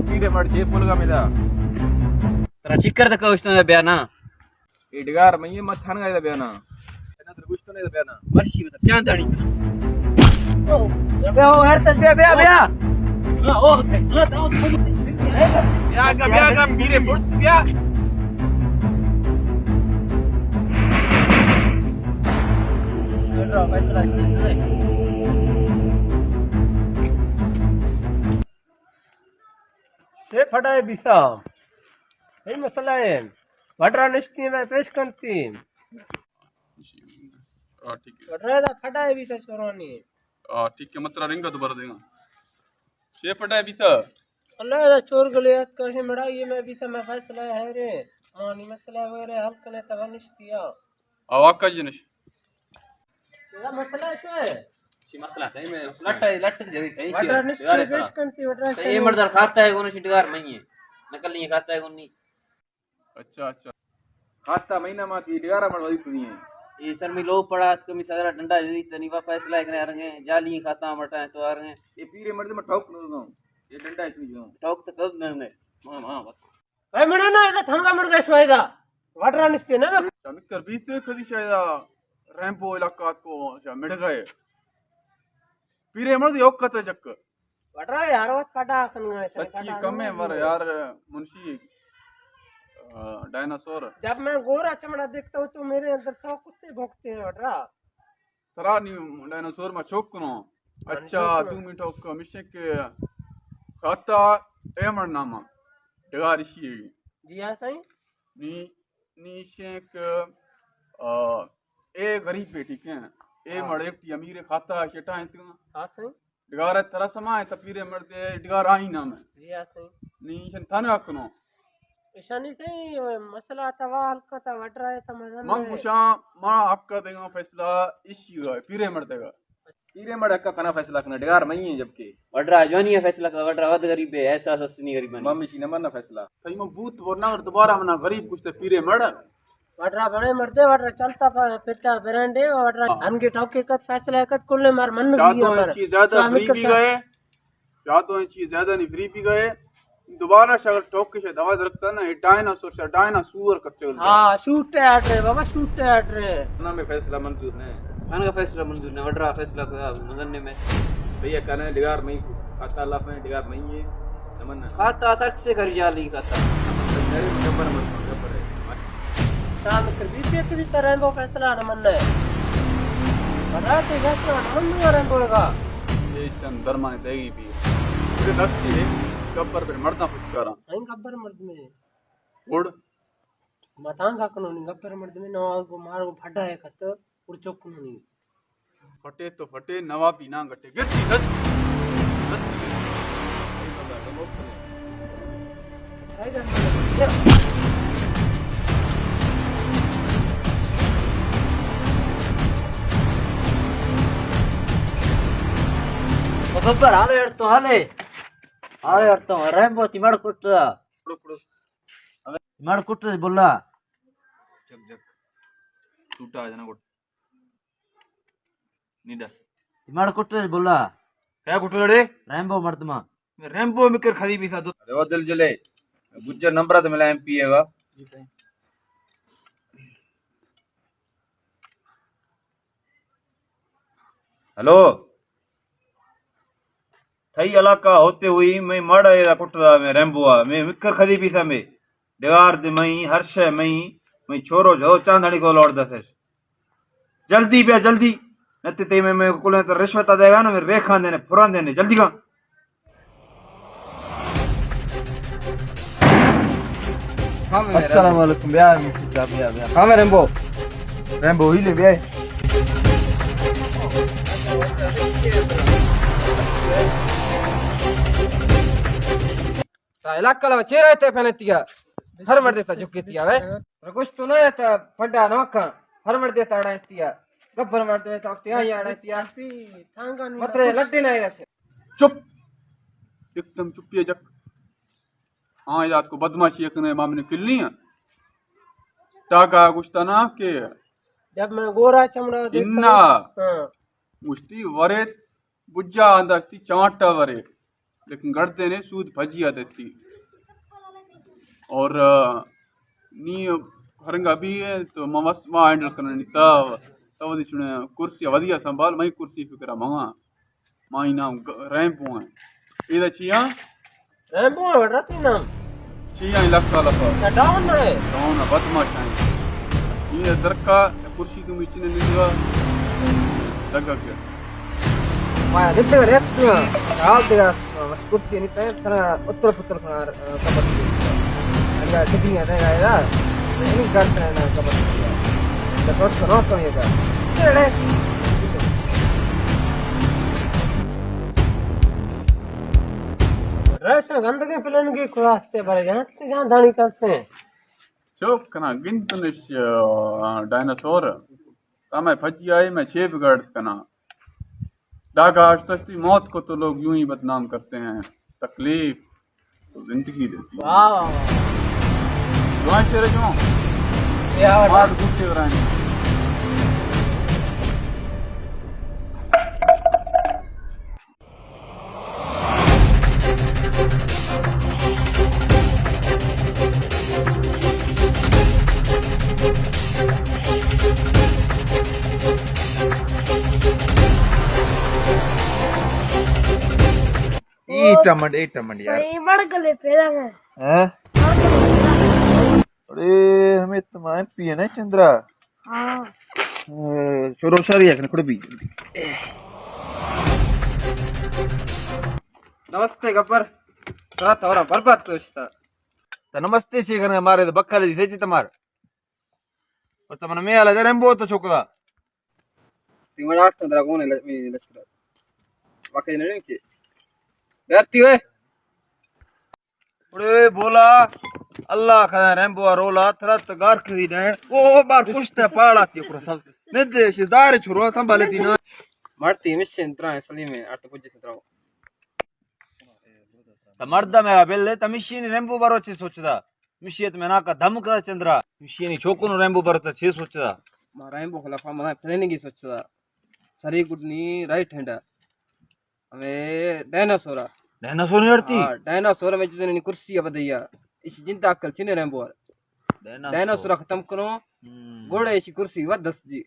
پیرے مڑ جے پلگا میدا۔ ترا چکر تک اوشتنا بیا نا۔ اے ڈگار مئیں، مت ہنگا ادا بیا نا۔ انا تر گوشتنے ادا بیا نا۔ مرشی بتا، چاند داڑی۔ بیا، او، ہر تس بیا، بیا، بیا۔ بیا گا، بیا گا، پیرے مڑ بیا۔ چے پھڈائے بیسا؟ کئی مسئلہ ہے؟ وڈرا نشتی میں پیش کنتی۔ ہاں، ٹھیک ہے۔ وڈرا دا پھڈائے بیسا چورانی۔ ہاں، ٹھیک ہے، مترا رنگا دوبارہ دیگا۔ چے پھڈائے بیسا؟ اللہ دا چور گلے ات کشے مڑا، یہ میں بیسا میں فیصلہ ہے رے۔ ہاں، نی مسئلہ وغیرہ حل کنے تگا نشتی آ۔ آ، واقعہ جنش۔ ادا مسئلہ شو ہے؟ چی مسئلہ ہے؟ میں لٹ، لٹ جدی صحیح چی وڈرا ہے؟ نشتے یار، پیش کنتی، وڈرا اے شو۔ مردار کھاتا ہے، گونو چی ڈگار مئیں ہے۔ نقل نہیں کھاتا ہے، گونی۔ اچھا، اچھا۔ کھاتا مہینہ ما تی ڈگارا مڑ ودی تدی ہیں۔ اے سر میں لو پڑا، ات کمی سگرا ڈنڈا جدی تنی وا فیصلہ ہے کرنے آ رنگے، جالی کھاتا مٹا ہے تو آ رنگے۔ اے پیرے مردے میں ٹھوک نہ دوں۔ اے ڈنڈا ہے تو جو۔ ٹھوک تو کب میں نے۔ ہاں، ہاں، بس۔ اے مڑے نا، ادا تھنگا مڑ گئے شوائے دا۔ وڈرا نشتے نا۔ چمکر بیت کدی شاید ریمبو علاقات کو شا مڑ گئے۔ پیرے مڑ دی اوقت ہے جک۔ وڈرا یار وت کٹا کن گئے شا، بچی کٹا کم ہے کن مر گئے۔ یار منشی، آ، ڈائناسور۔ جب میں گورا چمڑا دیکھتا ہوں تو میرے اندر سو کتے بھونکتے ہیں وڈرا۔ ترا نی ڈائناسور ما چوک کنو۔ ہاں، اچھا، چوک کنو۔ دومی ٹوک مشک کھاتا اے مڑ ناما۔ ڈگار اشی ہے۔ جی ہاں سائیں۔ نی، نی شیک، آ، اے غریب ہے، ٹھیک ہے۔ اے ہاں۔ مڑ ایک ٹی امیر کھاتا شٹا انت۔ ہاں سائیں۔ ڈگار ترا سما ہے، تپیرے مڑ دے، ڈگار آئی نام ہے۔ جی ہاں سائیں۔ نی شن تھانے کنو۔ ایشانی سے مسئلہ تا وا حل کتا وڈرا ہے تا مزن من ہے۔ گوشاں، ما حق کا دیگا فیصلہ اسی گا، پیرے مردے گا۔ پیرے مڑ حق کا کنا فیصلہ کنا، ڈگار مئیں ہے جبکہ۔ وڈرا جوانی ہے فیصلہ کا، وڈرا ود غریب ہے، احساس است نہیں غریبانی۔ مامی سی نہ مرنا فیصلہ۔ تئی من بوت ورنا اور دوبارہ منا غریب کچھ تے پیرے مڑ۔ وڈرا بڑے مردے، وڈرا چلتا پھرتا برانڈے، وڈرا ہاں۔ انگے ٹوکے کت فیصلہ کت کل مار من چاہ گیا تو مر۔ چیز زیادہ تو ہمیں غریبی کسا گئے۔ چاہ تو ایں چیز زیادہ نہیں، فری پی گئے۔ دوبارہ شگر ٹوک کے شاید دوا درکتا نا، یہ ڈائناسور شا، ڈائناسور کچل گیا۔ ہاں، شوٹ ہے آرڈر ہے بابا، شوٹ ہے آرڈر ہے۔ نا، میں فیصلہ منظور نہیں۔ من کا فیصلہ منظور نہیں، وڈرا فیصلہ کو منظور نہیں میں۔ بھیا کہنا ہے، ڈگار میں کھاتا اللہ میں ڈگار میں یہ نمن نہ۔ کھاتا تک سے کر جالی کھاتا۔ گبر مت، گبر ہے۔ تام کر بیت یک دی تریں بو فیصلہ نہ من ہے۔ بنا تے فیصلہ نہ من نہ رنگ ہوگا۔ یہ چند درمانے دے گی بھی۔ پورے دس کی ہے، گبر پر مرداں پچکاراں۔ سائیں گبر مرد میں۔ اڑ۔ متاں کا کنو نہیں، گبر مرد میں نو آگو مارو پھٹا ہے خط، اڑ چوک کنو نہیں۔ پھٹے تو پھٹے، نوابی نہ گٹے۔ گرتی دس کی۔ دس کی۔ تو گبر حالے اڑ تو حالے۔ حالے اڑ تو رحم بو تی مڑ کٹ۔ مڑ کٹ بولا۔ جھک جھک۔ ٹوٹا جنا کٹ۔ نی ڈس۔ مڑ کٹے بولا۔ کیا کٹو لڑے؟ ریمبو مردما۔ ریمبو مکر خدی بیسا تو۔ ارے وہ دل جلے۔ گجر نمبر تو ملا ایم پی اے گا۔ جی سائیں۔ ہیلو۔ تھئی علاقہ ہوتے ہوئی میں ماڑا اے کٹدا میں ریمبو آ۔ میں مکر خدی بیسا میں۔ ڈگار دے مئی، ہر شے مئی، مئی چھورو جھو چاندنی کو لوڑ دسش۔ جلدی بیا، جلدی۔ نہ تے تئی میں، میں کولیں تو رشوت دے گا نا، میں ریخان دینے، پھران دینے، جلدی کا۔ السلام علیکم، بیا، مفتی صاحب، بیا، بیا۔ ہاں، میں ریمبو۔ ریمبو، ہی لے، بیا۔ تا علاقہ لو چیر آئے تے پھنتیا۔ ہر مردے تا جھکتیا وے۔ رگوش تو نہ تا پھڈا نوکا۔ ہر مردے تا اڑائتیا۔ گبر مردے تا وقت آئی اڑائتیا۔ مترے لڈے نہ ایسے۔ چپ۔ ایک دم چپی جک۔ ہاں، یاد کو بدماشی کنے، مامنے کلنی ہے۔ ٹاگا گوشتا نا کہ جب میں گورا چمڑا دیکھتا انا۔ ہوں۔ ہاں۔ گوشتی ورے بجا اندر تی چانٹا ورے۔ لیکن گڑدے نے سود پجیا دیتی۔ اور، آ، نی ہرنگا بھی ہے تو ما وس ما ہینڈل کرنا نہیں تا، تا ودی چنے کرسی ودیا سنبھال، میں کرسی فکر ماں۔ مائی نام گ-، ریمبو ہیں۔ ایدا چیا؟ ریمبو ہے، بڑا تی نام۔ چیا لکھ سال پا۔ ڈاؤن ہے۔ ڈاؤن ہے، بدماش ہیں۔ ایدا درکا، کرسی تو میچنے نہیں دگا۔ دگا کیا؟ ما ردگا ریت، حال دگا، کرسی نہیں تے، تھنا اتر پتر کنا، آ، کبر۔ اللہ ڈگری ہے، نہیں آیا۔ نہیں کرتا ہے نا کبر۔ تو تو نو تو یہ کا۔ ریشن گندگی پلن کی کو واسطے بھرے جانا، تے جان دانی کرتے ہیں۔ چوک کنا گنتنش، آ، ڈائناسور۔ تا میں پھجی آئی، میں چے بگاڑت کنا۔ ڈاکہ آشتشتی موت کو تو لوگ یوں ہی بدنام کرتے ہیں۔ تکلیف تو زندگی دیتی ہے۔ واہ، واہ، واہ۔ جوان شعر ہے، جوان۔ کیا بات ہے۔ ماٹ گوٹے ورائیں۔ ای ٹمنڈ، ای ٹمنڈ یار۔ ای بڑ گلے پیدا ہے۔ ہیں؟ بڑ گلے پیدا ہے۔ ارے، ہمیں تو ایم پی ہے نا چندرا؟ ہاں۔ اے، شروع شری ہے، کھڑ بھی۔ نمستے گبر۔ تھوڑا، تھوڑا برباد تو اشتا۔ تو نمستے سے کرنے ہمارے تو بکھا لے جی تمہار۔ پر تمہارا میں والا درم بہت چھوکرا۔ تی مڑ آٹھ تندرا کون ہے لش-، لشکر۔ واقعی نہیں چی۔ ڈرتی ہوئے۔ اڑے بولا، اللہ خدا ریمبو رولا، ترت گار کری دے۔ او بار پشت پاڑا تی کرو سب۔ ندے شزار چھرو سنبھالے دینا۔ مرتی مشین ترا سلیم ہے، آٹھ پجے ترا۔ تا مردم ہے بل، تا مشین ریمبو بروچی سوچدا۔ مشیت میں نا کا دھمکا چندرا۔ مشینی چھوکو نو ریمبو برتا چے سوچدا۔ ما ریمبو خلاف ما پلاننگ ہی سوچدا۔ سری گڈنی رائٹ ہینڈ۔ ہمیں ڈائناسور۔ ڈائناسور نہیں اڑتی؟ ہاں، ڈائناسور میں جزنی کرسی اب دیا۔ اسی جنتا عقل چنے ریمبو۔ ڈائناسور۔ ڈائناسور ختم کرو۔ ہم۔ گوڑے اسی کرسی ود دس جی۔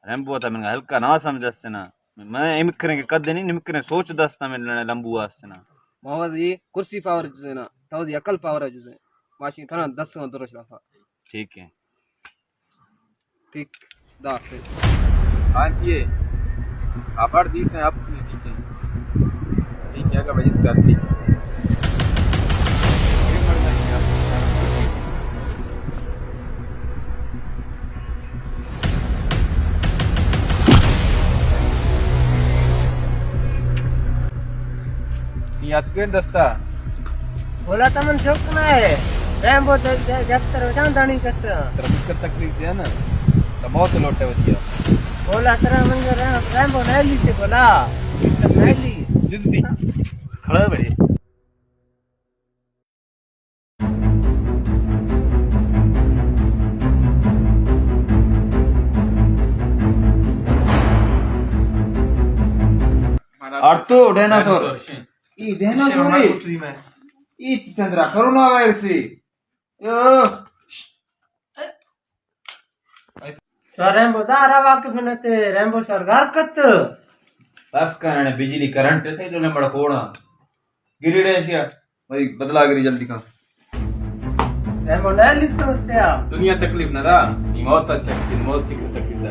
ریمبو تا من ہلکا نہ سمجھ دستے نا۔ میں امکریں کہ قد نہیں، نمکریں سوچ دستا میں لمبو آستے نا۔ محمد جی، کرسی پاور جزے نا، تو جی عقل پاور جزے۔ ماشین تھنا دس سو درش لافا۔ ٹھیک ہے۔ ٹھیک، دا سے۔ ہاں جی، آپ آر دی سے آپ کی ٹھیک ہے۔ ٹھیک ہے، اگر بجٹ کر ٹھیک ہے۔ یاد کن دستا۔ بولا تمن چوک نہ ہے۔ ریمبو ج-، ج-، جتر جان دانی کتر۔ ترا مشکل تکلیف دیا نا۔ تو موت لوٹے ودیا۔ بولا ترا من ریم-، ریمبو نہیں لیتے بولا۔ نہیں لی۔ جلدی۔ کھڑا بھائی۔ آرتو ڈائناسور۔ ای ڈائناسور ای۔ ای چندرا کرونا وائرس ای۔ او۔ شر ریمبو دارا واقف نہ تے، ریمبو شر گار کت۔ بس کنے بجلی کرنٹ تے جو لمبڑ کوڑا۔ گریڑے شیا۔ بھائی بدلا گری جلدی کن۔ ریمبو نہ لیت تو استیا۔ دنیا تکلیف نہ دا، نی موت چک کی موت کی تکلیف دا۔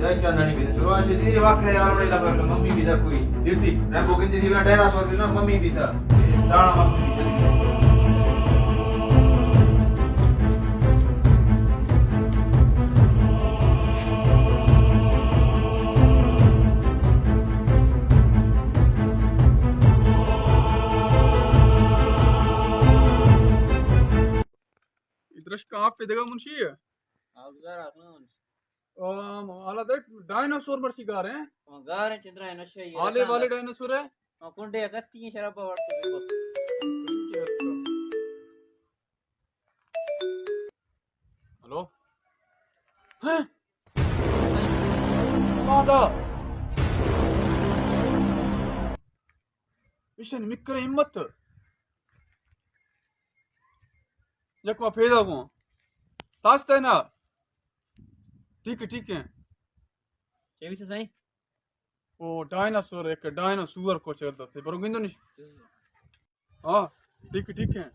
جائے چاندنی بھی تو روان سے دیری واقعہ یار، بڑے لگا ممی بھی دا کوئی۔ دیتی، ریمبو گندی دی میں ڈائناسور بھی نا، ممی بھی دا۔ دانا ممی بھی دا۔ درشکا آپ پہ دگا منشی ہے؟ آ، گزار آخنا منشی۔ آم، حالا دیکھ، ڈائناسور مرشی گار ہیں۔ ہاں، گار ہیں، چندرا ہے، نشہ ہی ہے، آلے والے ڈائناسور ہے۔ ہاں، کنڈے کتی ہیں، شراب وڑتے دیکھو۔ ہلو؟ ہیں؟ دا۔ ایشانی مکر ہمت۔ یک ما پیدا گوں۔ تاس تے نا۔ ٹھیک ہے، ٹھیک ہے۔ چے بیسے سائیں؟ او ڈائناسور، ایک ڈائناسور کو چیر دستے۔ برو گندو نش۔ ہاں، ٹھیک ہے، ٹھیک ہے۔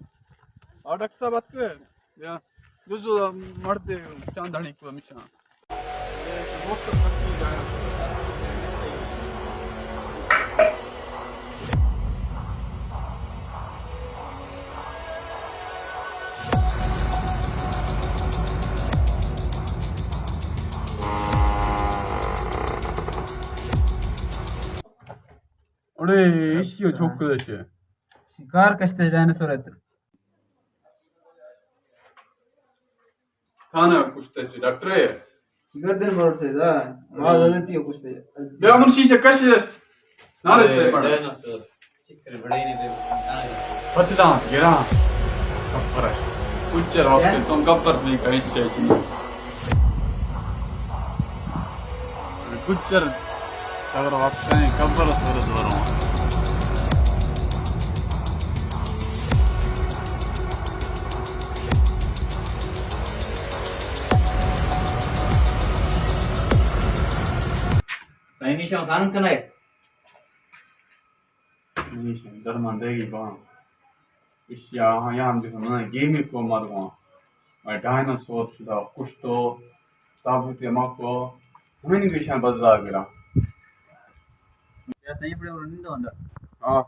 آ ڈاکٹر صاحب اتکے؟ یا جزو مرد چاندانی کو ہمیشہ۔ اڑے ایشی چوک دے چے۔ شکار کشتے ڈائناسور اتر۔ تھانا کشتے چے ڈاکٹر ہے۔ گردن بروٹ سے دا۔ ما زدتی کشتے۔ بیا منشی سے کش۔ نہ رہتے پڑ۔ ڈائناسور۔ بدلاں گراں۔ گبر۔ کچر آپ سے تم گبر نہیں کہیں چاہیے۔ گجر سر وقت ہیں، کبر سر دوروں۔ سائیں نشان خان کنے۔ درمان دیگی بان۔ ایشی ءَ آہاں یام دیت، من گیمی کو مر گواں۔ مئے ڈائناسور شدا کشتو، ثابت ما کو، ہمیں گیشاں بدلا گرا۔ یا صحیح پڑے اور نندو اندر۔ ہاں۔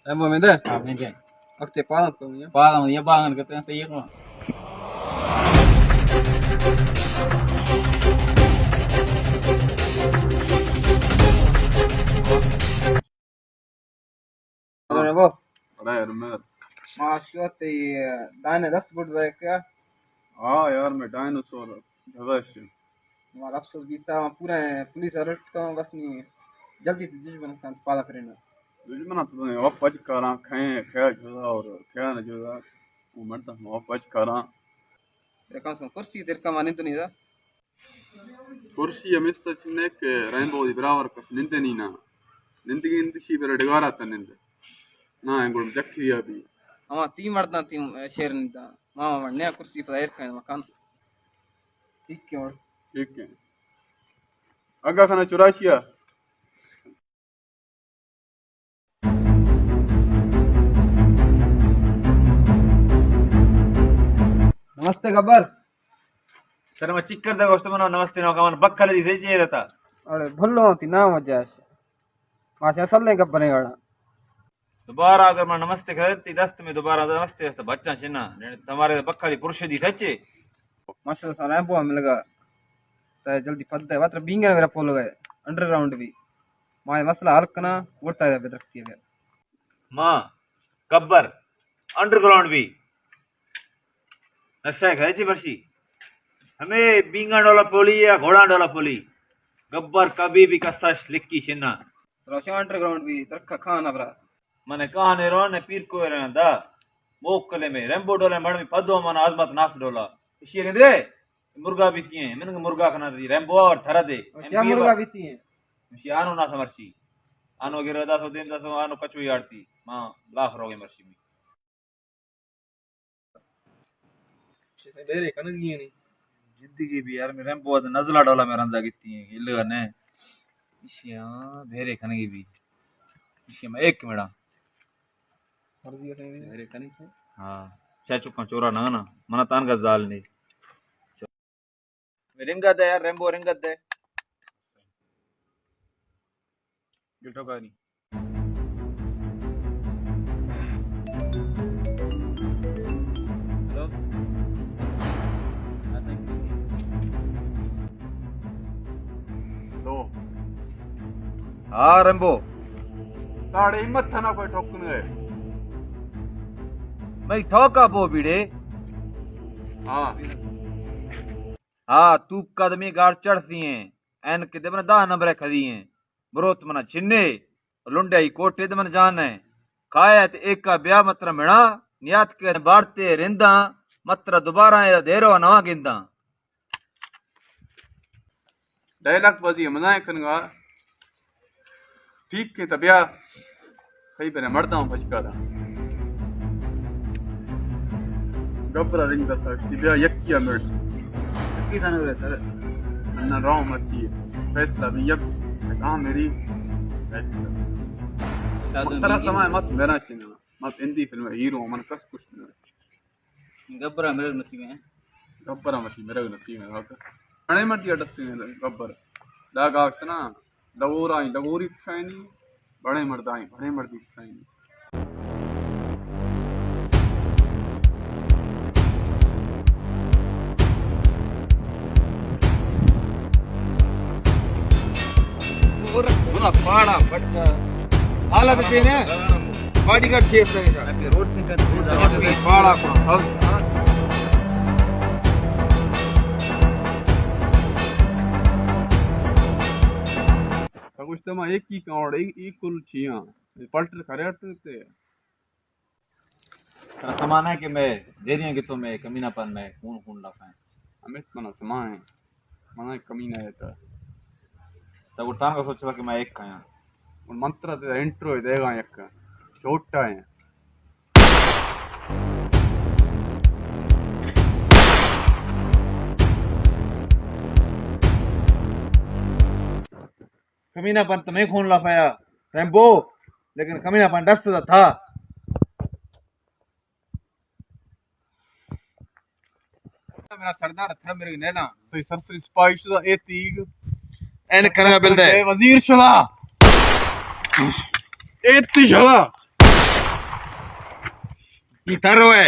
اے مومن دے۔ ہاں، میں جائیں۔ وقت پالن کو نہیں۔ پالن یا باغن کرتے ہیں تو یہ کون؟ ارے بو۔ ارے یار میں۔ ما شو تے دانے دست بڑ رہے کیا؟ ہاں یار، میں ڈائناسور جگہ سے۔ مارا افسوس بیتا، ما پورا پولیس الرٹ کا، بس نہیں جلدی تے دشمن کن پالا کرنا۔ دشمن تو نے واپس کراں، کھائیں کھیا جدا اور کھیا نہ جدا، وہ مرتا واپس کراں۔ تیرے کم سے کم کرسی تیرے کم آنے تو نہیں تھا۔ کرسی ہمیشہ چنے کہ ریمبو دی برابر کس نندے نہیں نا۔ نندگی نندشی بر ڈگارا تا نند۔ نا انگل جکھی ابھی۔ ہما تی مرداں تی شیر نندا۔ ماما من نیا کرسی پر ایر کھائیں مکان۔ ٹھیک ہے۔ ٹھیک ہے۔ اگا کھانا چراشیا۔ نمستے گبر۔ سر میں چکر دے گوشت منا نمستے نو کمان بکل دی دے چے رہتا۔ ارے بھلو تی نام وجہ۔ ماشا اصل نے گبر نے گاڑا۔ دوبارہ اگر من نمستے کرے تی دست میں دوبارہ نمستے است بچاں شنا۔ تمہارے بکل پرش دی تھے چے۔ ماشاءاللہ سلام بو مل گا۔ تے جلدی پد دے وتر بینگر میرا پول گئے۔ انڈر گراؤنڈ بھی۔ ما یہ مسئلہ حل کنا، ورتا ہے بدرختی ہے۔ ما گبر انڈر گراؤنڈ بھی نشہ ہے چی برشی۔ ہمیں بینگا ڈولا پولی یا گھوڑا ڈولا پولی۔ گبر کبھی بھی کساش لکی شنا۔ روشن انڈر گراؤنڈ بھی درکا کھان ابرا۔ من کہانے روان پیر کو رہنا دا۔ موکلے میں ریمبو ڈولے مڑ میں پدو من آزمت ناس ڈولا۔ اشی گندے مرگا بیتی ہیں، من مرگا کنا دی ریمبو اور تھرا دے۔ کیا مرگا بیتی ہیں؟ اشی آنو ناس مرچی۔ آنو گرو دا سو دیم دا سو آنو کچو یارتی۔ ماں لاف روگے مرچی میں۔ بیرے کنگی نہیں۔ زندگی بھی یار میں ریمبو دا نزلہ ڈولا میں رندا گیتی ہیں۔ الگا نے۔ اشی ہاں بیرے کنگی بھی۔ اشی میں ایک مڑا۔ ہاں، چا چکاں چورا نہ نا، منا تان کا زال نہیں۔ رنگا دے یار، ریمبو رنگا دے۔ گٹو کاری۔ ہیلو۔ ہیلو۔ ہاں ریمبو۔ تاڑے ہمت تھنا کوئی ٹھوکنے۔ میں ٹھوکا بو بیڑے۔ ہاں۔ ہاں، تو قدمی گاڑ چڑھتی ہیں۔ این کے دے بنا دہ نمبر کھدی ہیں۔ بروت منا چھنے۔ لنڈے ای کوٹے دے من جان ہے۔ کایت ایکا بیا متر مڑا، نیات کے بارتے رنداں، متر دوبارہ اے دیرو نواں گنداں۔ ڈائیلاگ بازی مزائیں کنگا۔ ٹھیک ہے، تبیا کئی بنے مرداں پچکا دا۔ گبرا رنگ دتا، اشتی بیا یکی مرد۔ یکی تھا نہ سر۔ انا راو مرسی۔ فیصلہ بھی یک، کہاں میری۔ مخترا سما مت میرا چینا۔ مت ہندی فلم ہیرو من کس کچھ نہیں۔ گبرا مرگ نصیب ہیں۔ گبرا مشی مرگ نصیب ہیں۔ بڑے مردی اڈس ہیں گبر۔ دا گاشتنا، دورائیں دگوری پشائنی، بڑے مردائیں بڑے مردی پشائنی۔ سنا پاڑا پٹا۔ حالا بتینے۔ باڈی گارڈ چیز کرے گا۔ روڈ پہ کر۔ پاڑا کو۔ تو گوشت ما ایک ہی کاوڑ، ایک، ایک کل چیاں۔ پلٹر کھڑے ہٹتے تے۔ ترا سما نہ کہ میں دیریاں کہ تو میں کمینہ پن میں خون خون لکھائیں۔ امیت منا سما ہیں۔ منا کمینہ ہے تا۔ تا گڑ تانگا سوچ کہ میں ایک کھایاں۔ اور منترا تے انٹرو دے گا یک۔ چھوٹا ہے۔ کمینہ پن تمہیں خون لافایا ریمبو، لیکن کمینہ پن ڈس دا تھا۔ میرا سردار تھا میرے نیلا۔ سہی سرسری سپاہی شدا اے تیگ۔ این کرنا بل دے۔ اے وزیر شدا۔ اے تی شدا۔ ای تھر ہوئے۔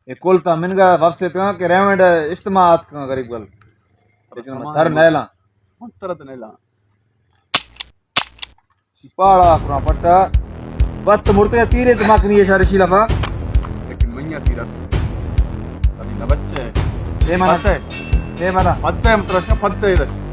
اے کل تا منگا وپسے تکاں کہ ریونڈ اجتماع آتکاں غریب گل۔ لیکن من تھر نیلاں۔ من ترت نیلاں۔ سپاڑا کراں پٹا۔ وت مرتے تیرے تو ما کنی اشارے شیلا پا۔ لیکن منیا تیر است۔ ابھی نہ بچے۔ اے مانا۔ پتہ ہے۔ اے مانا۔ پتہ ہے مترشا پتہ ہے۔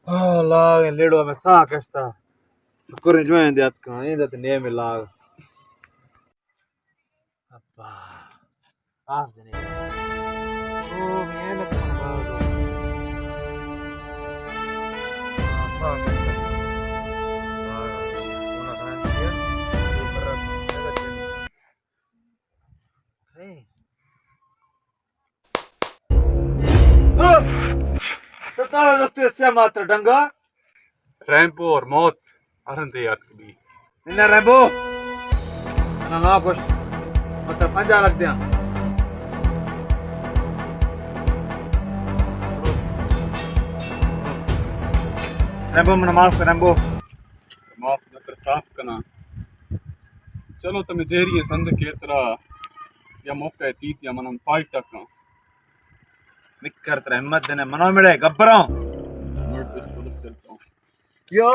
ہاں، لاغ لیڑو میں ساہ کشتا۔ شکر ہے جو ہیں دیات کہاں، ایں دت نیم لاغ۔ ابا، آس دنے۔ او، میں لگتا ہوں۔ آسان ہے۔ سونا کھانا چاہیے۔ یہ برا لگا چاہیے۔ ہے۔ تو تارا لگتے سے ماتر ڈنگا۔ ریمبو اور موت ہر ہندے یاد کبھی۔ نہ ریمبو۔ نہ، نہ خوش۔ مطلب پنجا لگ دیاں۔ ریمبو، من معاف کر، ریمبو۔ معاف نہ کر، صاف کنا۔ چلو، تمہیں دیری ہے سند کے ترا یا موقع ہے تیت یا من ہم فائٹ کن۔ مکر ترا ہمت دینے، منو مڑے گبراں۔ مڑ پولیس چلتا ہوں۔ کیا؟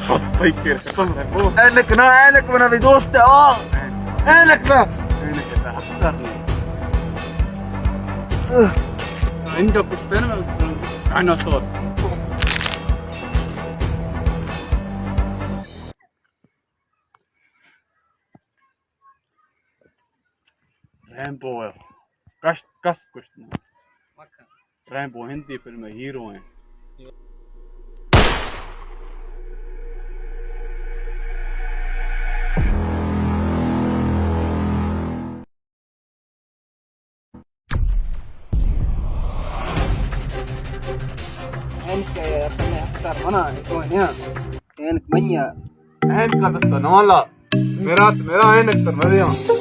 بس بھائی، پھر ختم ہے وہ۔ اینک نہ، اینک بنا بھی دوست ہے، آ۔ اینک نہ۔ اینک ہے، ہفتہ نہیں۔ اینک کچھ پہن میں، ڈائناسور۔ ریمبو ہے۔ کشت، کس کشت نہ۔ ریمبو ہندی فلم ہیرو ہیں۔ اینک اپنے اختر منا تو نیا۔ اینک منیا۔ اینک کا دستا نوالا۔ میرا تو میرا اینک تر نہ دیاں۔